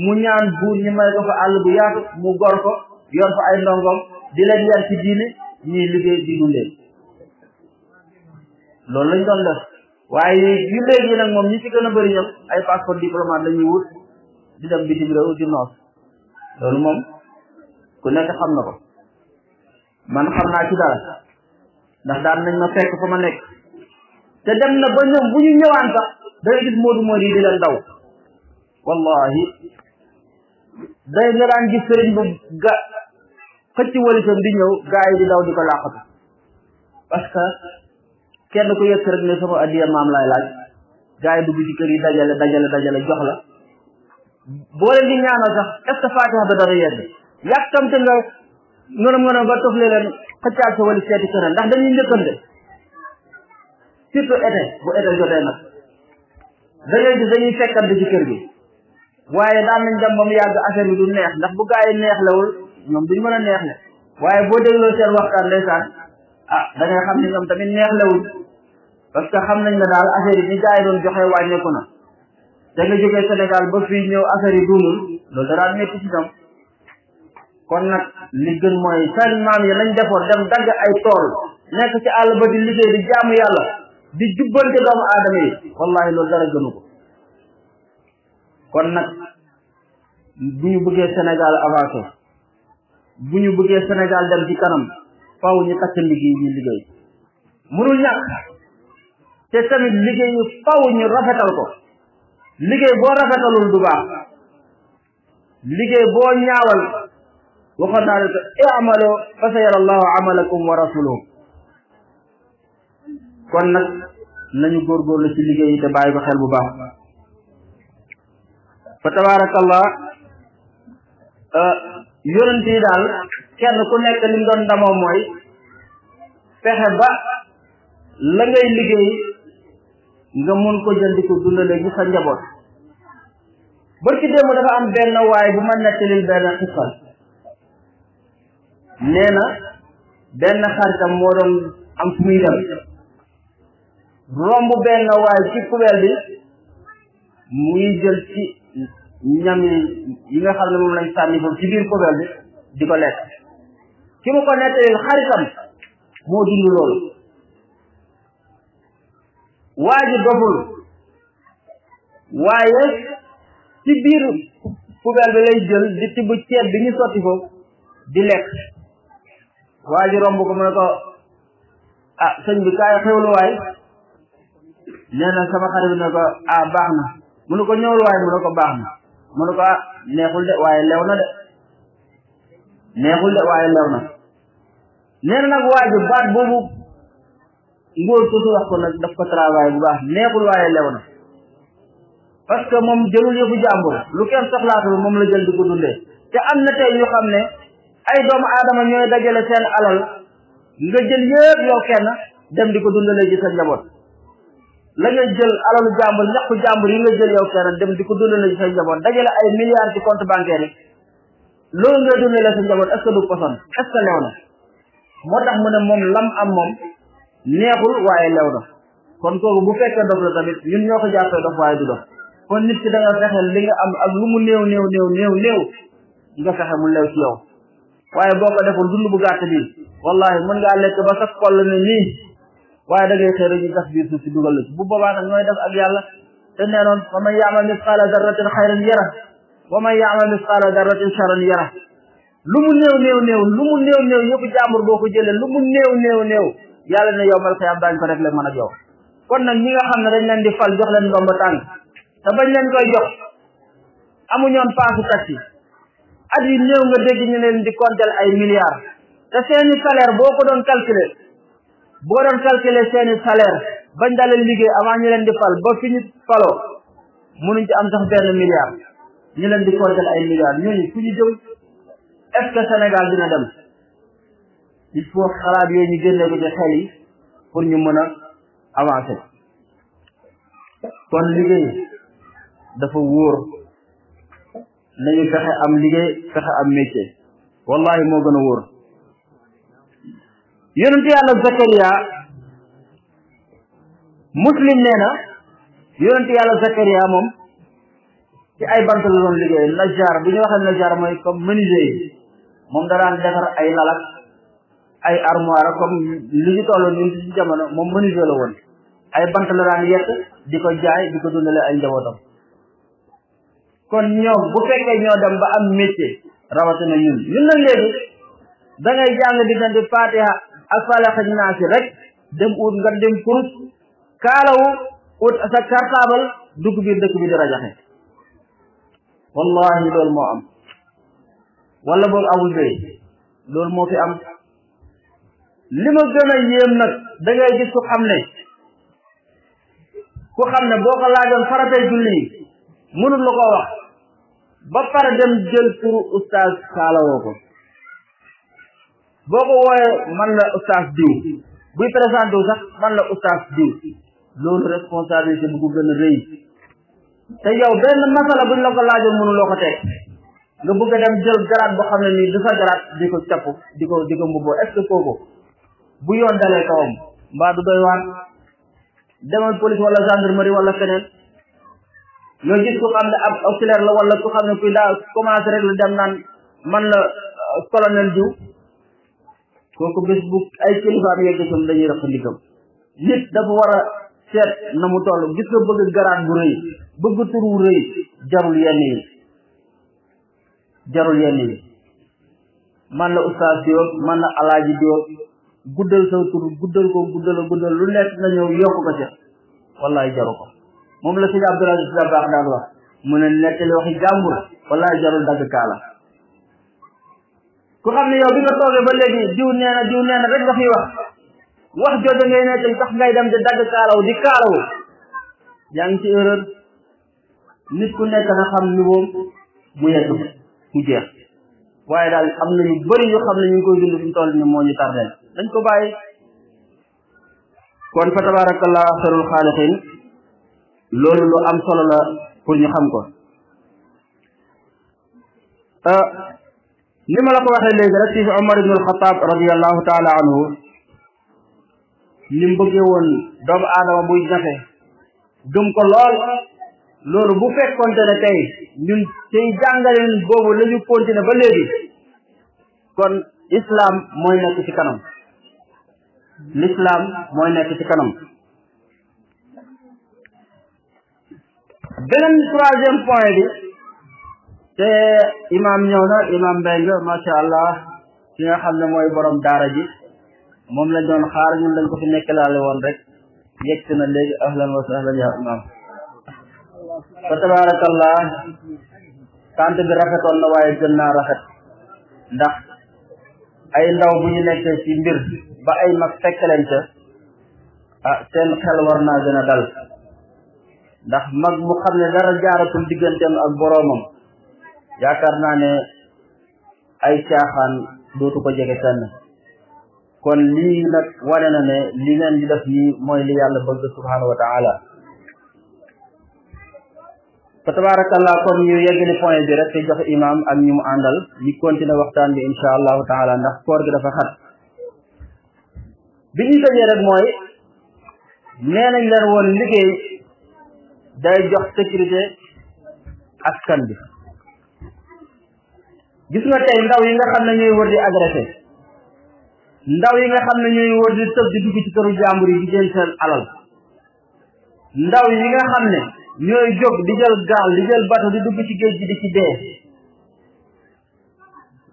mu ñaan buur ñu may ko fa àll bu yaatu mu gor ko yor fa ay ndongom di leen yar ci diine ñuy liggéey di dundee loolu lañ doon def waaye yu léegi nag moom ñi ci gën a bëri ñoom ay passeport diplomate la ñuy wut di dem bitim réew di noos loolu moom ku nekk xam na ko man xam naa ci dara ndax daan nañ ma fekk fa ma nekk te dem na ba ñoom bu ñu ñëwaan sax da ngay gis moodu moodu yi di leen daw wallahi day nga daan gis sëriñ bu xëcc walisam di ñëw gaa yi di daw di ko làqatu parce que kenn ku yëkk rek ne sama addiya maam laay laaj gaa yi dugg ci kër yi dajale jox la boo leen di ñaanal sax est-ce que Fatiha ba dara yedd yàkkamte nga ngërëm ba tofle leen xëccaal sa wali seeti keneen ndax dañuy njëkkante surtout été bu été jotee nag da ngay gis dañuy fekkante ci kër gi waaye daan nañ dem ba mu yàgg affaire bi du neex ndax bu gaa yi neexlewul ñoom duñ mën a neexle waaye boo dégloo seen waxtaan ndeysaan da ngay xam ne ñoom tamit neexlewul parce que xam nañ ne daal affaire yi ni gaa yi doon joxe wàññeeku na te nga jógee Sénégal ba fii ñëw affaire yi duunul loolu dara métti ci ñoom kon nag li gën mooy seen maam yi lañ defoon dem dagg ay tool nekk ci àll ba di liggéey di jaamu yàlla di jubbante doomu aadama yi wallahi loolu dara gënu ko kon nag bu ñu bëggee Sénégal avancé bu ñu bëggee Sénégal dem ci kanam faw ñu takk liggéey ñu liggéey mënul ñàkk te tamit liggéey ñu faw ñu rafetal ko liggéey boo rafetalul du baax liggéey boo ñaawal waxoon naa ne ko i'malu fa sayara Allahu amalakum wa rasuluhu kon nag nañu góorgóorlu ci liggéey yi te bàyyi ko xel bu baax fa tabarakallah yonent yi daal kenn ku nekk li mu doon ndamoo mooy fexe ba la ngay liggéey nga mun ko jël di ko dundale gi sa njaboot. barki démb dafa am benn waay bu ma nettalil benn xisal nee na benn xaritam moo doon am fu muy dem romb benn waay ci poubelle bi muy jël ci ñam yi nga xam ne moom lañ sànni foofu ci biir poubelle bi di ko lekk. ki mu ko nettalil xaritam moo dund loolu. waa ji doful waaye ci biir poubelle bi lay jël di tibb ceeb bi ñu sotti foofu di lekk. waa ji romb ko mu ne ko ah sëñ bi kaay xewlu waay nee na sama xarit bi ne ko ah baax na mu ne ko ñëwul waay mu ne ko baax na mu ne ko ah neexul de waaye lew na de neexul de waaye lew na. nee na nag waa ji baat boobu ngóor tuuti wax ko nag daf ko travail bu baax neexul waaye lew na parce que moom jëlul yëfu jàmbur lu kenn soxlaatul moom la jël di ko dundee. te am na tey ñu xam ne ay doomu aadama ñooy dajale seen alal nga jël yëpp yow kenn dem di ko dundalee ci sa njaboot. la ngay jël alalu jàmbur ñàkku jàmbur yi nga jël yow kenn dem di ko dundalee ci sa njaboot dajale ay milliards ci compte bancaire yi loolu ngay dundalee sa njaboot est-ce que du poson est-ce que lew na. moo tax mu ne moom lam am moom neexul waaye lew na. kon kooku bu fekkee dof la tamit ñun ñoo ko jàppee dof waaye du dof. kon nit ki da nga fexe li nga am ak lu mu néew nga fexe mu lew ci yow. waaye boo ko deful dund bu gàtt bi wallahi mën ngaa lekk ba sa koll ne nii waaye da ngay xëy rek ñu gas biir suuf si dugal la ci bu boobaa nag ñooy def ak yàlla. te nee noon wa man ya'mal misqaala darratin xayran yara wa man ya'mal misqaala darratin sharran yara. lu mu néew yëpp jàmbur boo ko jëlee lu mu néew yàlla ne yow mal xiyam daañu ko rek leen mën a jox. kon nag ñi nga xam ne dañ leen di fal jox leen ndomba tànk te bañ leen koy jox amuñoon paasu taxi at yi néew nga dégg ñu leen di compter ay milliards te seeni salaire boo doon calculer seeni salaire bañ dalee liggéey avant ñu leen di fal ba fi ñu faloo mënuñ ci am sax benn milliard ñu leen di compter ay milliards ñooñu fu ñu jëm. est-ce que Sénégal dina dem? il faut xalaat yooyu ñu génne ko ci xel yi pour ñu mën a avancer. kon liggéey dafa wóor nañu fexe am liggéey fexe am métier wallahi moo gën a wóor. yonent yàlla Zakariya Muslim nee na yonent yàlla Zakariya moom ci ay bant la doon liggéey. najjar bu ñu waxee najjar mooy comme menuisier yi moom da daan defar ay lalak ay armoire comme li ñu tolloon ñun ci jamono moom menuisier la woon. ay bant la daan yett di ko jaay di ko dundale ay njabootam. kon ñoom bu fekkee ñoo dem ba am métier rawatina ñun nag léegi da ngay jàng diggante Fatiha ak Falaq ak Naas rek dem ut nga dem kurus kaalawu ut sa cartable dugg biir dëkk bi di rajaxe. wallahi loolu moo am wala boog amul bay loolu moo fi am. li ma gën a yéem nag da ngay gis ku xam ne boo ko laajoon faratay julli mënul la koo wax ba pare dem jël turu oustaz kaalawoo ko. boo ko wooyee man la oustaz diw buy présenté wu sax man la oustaz diw. loolu responsabilité bu ko gën a rëy te yow benn masala buñ la ko laajoon mënuloo ko teg nga bëgg a dem jël garaat boo xam ne nii du sa garaat di ko capp di ko mbubboo. est-ce que kooku bu yoon dalee kawam mbaa du doy waar? demal police wala gendarmerie wala feneen nga gis ku xam ne ab auxiliaire la wala ku xam ne kuy daa commencé rek la dem naan man la colonel diw. kooku bés bu ay kilifaam yegg ci dañuy rëq ndigam. nit dafa war a seet na mu toll. gis nga bëgg garaat bu rëy bëgg tur wu rëy jarul yenn yi man la oustaz diw man la alaaji diw guddal sa tur guddal lu nekk nga ñëw yokk ko ca wallahi jaru ko. moom la sëñ Abdoul Aziz Dabakh daan wax mu ne nettali waxi jàmbur wallahi jarul dagg kaala. ku xam ne yow bi nga toogee ba léegi diw nee na rek nga fiy wax jooju ngay nettali sax ngay dem di dagg kaalaw di kaalawu yaa ngi ci erreur. nit ku nekk na xam niveau mu yegg mu jeex. waaye daal am na ñu bëri ñu xam ne ñu ngi koy dund fi mu toll ni moo ñu tardeel dañ ko bàyyi. kon fa tabarakallah ahsanul xaaliqiin loolu lu am solo la pour ñu xam ko ni ma la ko waxee léegi rek ci Umar ibn al-Khattab radiyallahu taala anhu ni mu bëggee woon doomu aadama buy jafe gëm ko lool loolu bu fekkonte ne tey ñun tey jàngaleen boobu la ñu continuer ba léegi kon islam mooy nekk ci kanam l'islam mooy nekk ci kanam beneen troisième point bi te imam ñëw na imam Mbengue macha allah ki nga xam ne mooy borom daara ji moom lañ doon xaar ñun lañ ko fi nekkalaale woon rek yegg na léegi ahlan wa sahlan ya imam fa tabarakallah tant bi rafetoon na waaye gën naa rafet ndax ay ndaw bu ñu nekkee ci mbir ba ay mag fekk leen ca seen xel war naa gën a dal ndax mag mu xam ne dara jaaratul digganteem ak boroomam yaakaar naa ne ay caaxaan dootu ko jege fenn kon lii nag wane na ne li ngeen di def nii mooy li yàlla bëgg subhanahu wa taala fa tabarakallah kon ñu yeggali point bi rek te jox imam ak ñu mu àndal ñu continuer waxtaan bi insha allahu taala ndax koor gi dafa xat bi ñuy tëjee rek mooy nee nañ leen woon liggéey day jox sécurité askan bi gis nga tey ndaw yi nga xam ne ñooy wër di agressé ndaw yi nga xam ne ñooy wër di tëb di dugg ci këru jàmbur yi di jël seen alal ndaw yi nga xam ne ñooy jóg di jël gaal di jël bateau di dugg ci géej gi di ci dee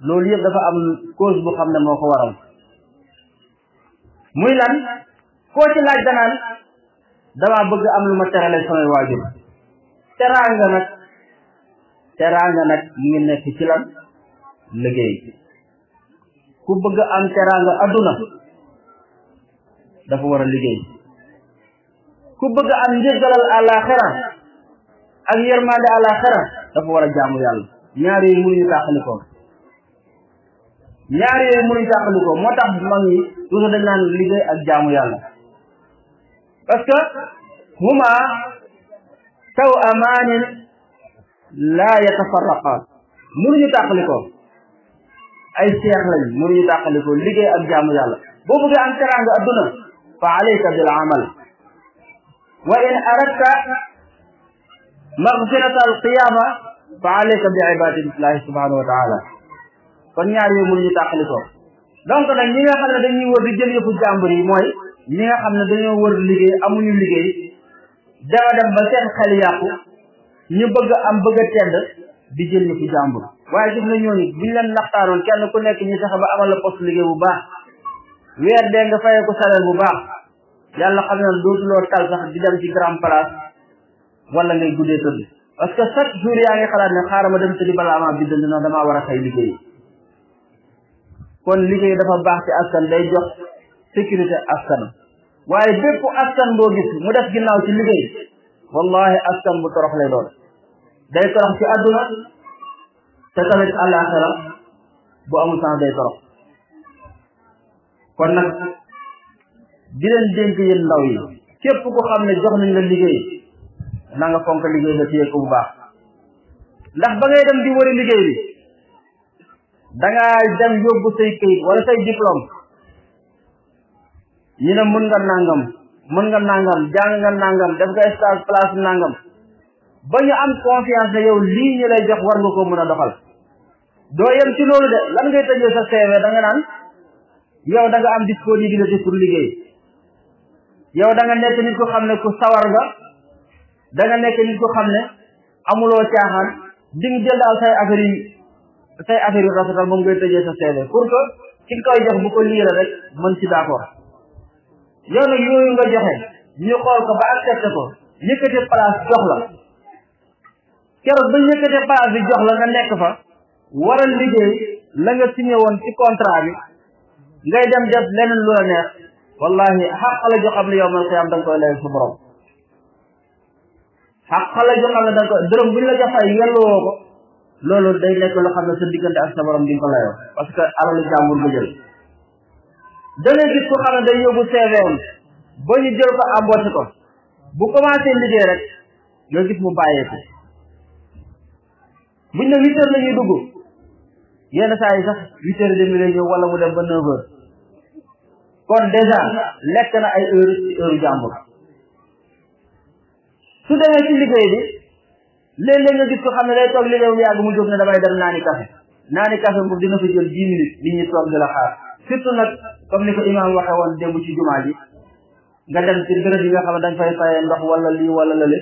loolu yëpp dafa am cause bu xam ne moo ko waral muy lan koo ci laaj danaan dama bëgg am lu ma terale samay waajur teraanga nag mu ngi nekk ci lan liggéey ku bëgg am teraanga adduna dafa war a liggéey ku bëgg am njëggalal àllaaxira ak yërmande àllaaxira dafa war a jaamu yàlla ñaar yooyu mënuñu tàqalikoo moo tax mag ñi toujours dañ naan liggéey ak jaamu yàlla parce que huma taw amaanin laa yatafarraqaan mënuñu tàqalikoo ay seex lañ mënuñu tàqalikoo liggéey ak jaamu yàlla boo bëggee am teraanga adduna fa alayka bil amal wa in aradta maghfirata al qiyama fa alayka bi ibadatillahi subhanahu wa taala kon ñaar yooyu mënuñu tàqalikoo donc nag ñi nga xam ne dañuy wër di jël yëfu jàmbur yi mooy ñi nga xam ne dañoo wër liggéey amuñu liggéey dama dem ba seen xel yàqu ñu bëgg am bëgg a tedd di jël yëfu jàmbur waaye gis nga ñooñu buñ leen naxtaanoon kenn ku nekk ñu fexe ba amal la poste liggéey bu baax weer dee nga fayee ko salaire bu baax yàlla xam ne dootuloo tal sax di dem ci grand place wala ngay guddee tëdd parce que chaque jour yaa ngi xalaat ne xaaral ma dem tëddi balaa maa biddal na damaa war a xëy liggéey kon liggéey dafa baax ci askan day jox sécurité askan waaye bépp askan boo gis mu def ginnaaw ci liggéey wallahi askan bu torox lay doon day torox ci àdduna te tamit àllaaxira bu amul sens day torox kon nag di leen dénk yéen ndaw yi képp ko xam ne jox nañ la liggéey na nga fonk liggéey ba téye ko bu baax ndax ba ngay dem di wëri liggéey bi dangaa dem yóbbu say këyit wala say diplôme ñu ne mën nga nangam jàng nga nangam def nga stage place nangam ba ñu am confiance ne yow lii ñu lay jox war nga ko mën a doxal doo yem ci loolu de lan ngay tëjee sa CV da nga naan yow da nga am disponibilité pour liggéey yow da nga nekk nit ko xam ne ku sawar nga da nga nekk nit ko xam ne amuloo caaxaan di nga jël daal say affaire yu rafetal moom ngay tëjee sa CV pour que ki nga koy jox bu ko liire rek mën ci d'accord yow nag yooyu nga joxe ñu xool ko ba accepté ko yëkkati place jox la keroog ba yëkkati place bi jox la nga nekk fa war a liggéey la nga signé woon ci contrat bi ngay dem def leneen lu la neex wallahi xaq la joo xam ne yow mal xiyaam da nga koy lay su borom xaq la joo xam ne da nga koy dërëm buñ la joxay yelloo ko loolu day nekk loo xam ne sa diggante ak sa borom di nga ko layoo parce que alalu jàmbur nga jël da ngay gis ko xam ne day yóbbu CV am ba ñu jël ko embauché ko bu commencé liggéey rek nga gis mu bàyyeeku buñ ne 8 heures la ñuy dugg yenn saa yi sax 8 heures et demi lay ñëw wala mu dem ba 9 heures kon déjà lekk na ay heure jàmbur su demee ci liggéey bi léeg-léeg nga gis ko xam ne day toog liggéey bu yàgg mu jóg ne damay dem naani café boobu dina fa jël 10 minutes nit ñi toog di la xaar surtout nag comme ni ko imaam waxe woon démb ci jumaa ji nga dem ci bërëb yi nga xam ne dañ fay fayee ndox wala lii wala lële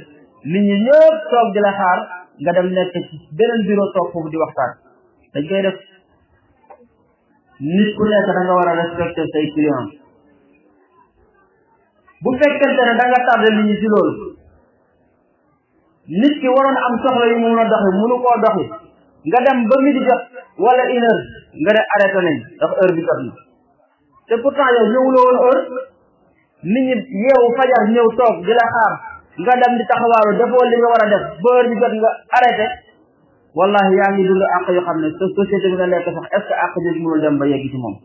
nit ñi ñëpp toog di la xaar nga dem nekk ci beneen bureau toog foofu di waxtaan dañ koy def nit ku nekk da nga war a respecter say client bu fekkente ne da nga tardé nit ñi ci loolu nit ki waroon am soxla yi mu mun a doxi munu koo doxi nga dem ba midi jot wala 1 heure nga ne arrêté nañ ndax heure bi jot na te pourtant yow ñëwuloo woon heure nit ñi yeewu fajar ñëw toog di la xaar nga dem di taxawaalu defoo li nga war a def ba heure bi jot nga arrêté wallahi yaa ngi dund àq yoo xam ne sa société bi nga nekk sax est ce que àq jooju mënul dem ba yegg ci moom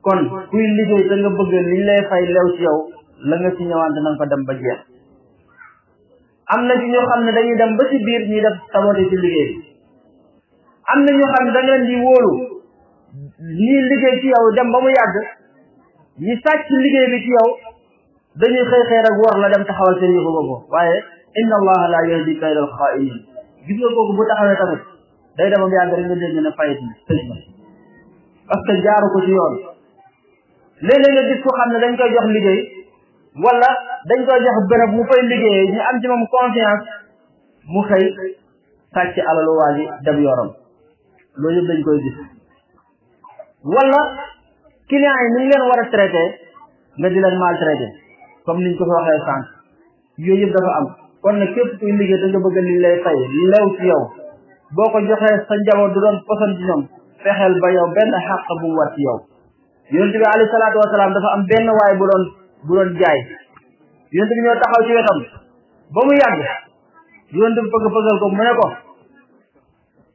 kon kuy liggéey te nga bëgg liñ lay fay lew ci yow la nga ci ñëwante na nga ko dem ba jeex am na ci ñoo xam ne dañuy dem ba ci biir ñuy def saboté ci liggéey bi am na ñoo xam ne da nga leen di wóolu ñii liggéey ci yow dem ba mu yàgg ñi sàcc liggéey bi ci yow dañuy xëy rek war la dem taxawal seen yëfu bopp waaye inna allaha la yahdi kaydal xaa'iniin gis nga kooku bu taxawee tamit day demam yàgg rek nga dégg ne fayit na tëj na parce que jaaru ko ci yoon léeg-léeg nga gis ko xam ne dañ koy jox liggéey wala dañ koy jox bërëb mu fay liggéeyee ñu am ci moom confiance mu xëy sàcc alalu waa ji dem yoram loolu yëpp dañ koy gis wala client yi ni ñu leen war a traité nga di leen maltraité comme niñ ko fi waxee sànq yooyu yëpp dafa am kon nag képp kuy liggéey da nga bëgg li lay fay lew ci yow boo ko joxee sa njaboot du doon poson ci ñoom fexeel ba yow benn xàq bu mu war ci yow yonent bi alayhi salaatu wasalaam dafa am benn waay bu doon jaay yonent bi ñoo taxaw ci wetam ba mu yàgg yonent bi pëggal ko mu ne ko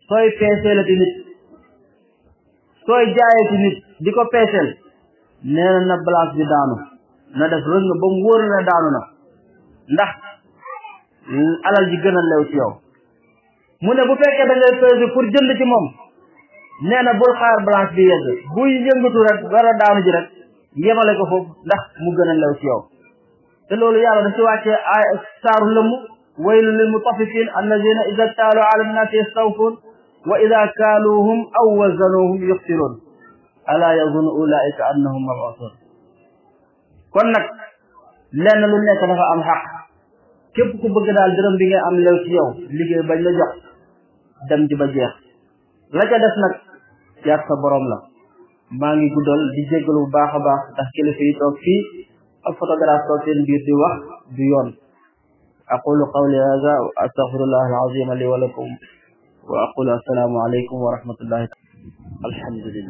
sooy peeseel ti nit sooy jaayee ci nit di ko peeseel nee na balance bi daanu na def rëñ nga ba mu wóor na daanu na ndax alal ji gën a lew ci yow mu ne bu fekkee da ngay peese pour jënd ci moom nee na bul xaar balance bi yegg buy yëngatu rek wala daanu ji rek yemale ko foofu ndax mu gën a lew ci yow te loolu yàlla da ci wàccee ay saaru lëmm waylu lil mutaffifin allazina ida taalu ala nnaasi yastawfun wa ida kaaluuhum aw wazanuhum yuxsiruun ala yazunnu ulaika annahum mabuusun kon nag lenn lu nekk dafa am xaq képp ku bëgg daal dërëm bi ngay am lew ci yow liggéey bañ la jox dem ci ba jeex la ca des nag yaag sa borom la maa ngi guddal di jéggalu bu baax a baax ndax kilifa yi toog fii ak photographe toog seen biir di wax du yoon aqulu qawli hadha wa astaghfirullah al-azim li wa lakum wa aqulu assalamu alaykum wa rahmatullahi alhamdulillah